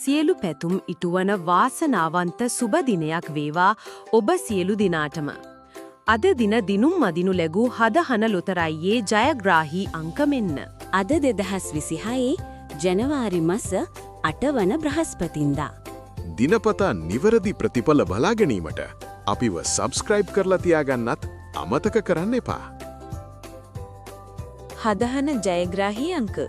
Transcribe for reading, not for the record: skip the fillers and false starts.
සියලු පැතුම් ඉටුවන වාසනාවන්ත සුබ දිනයක් වේවා ඔබ සියලු දිනාටම. අද දින දිනුම් මදිනු ලැබූ හදහන ලොතරැයියේ ජයග්‍රාහී අංක මෙන්න. අද 2026 ජනවාරි මස 8 වන බ්‍රහස්පතින්දා. දිනපතා නිවැරදි ප්‍රතිඵල බලා ගැනීමට අපිව සබ්ස්ක්‍රයිබ් කරලා තියාගන්නත් අමතක කරන්න එපා. හදහන ජයග්‍රාහී අංක.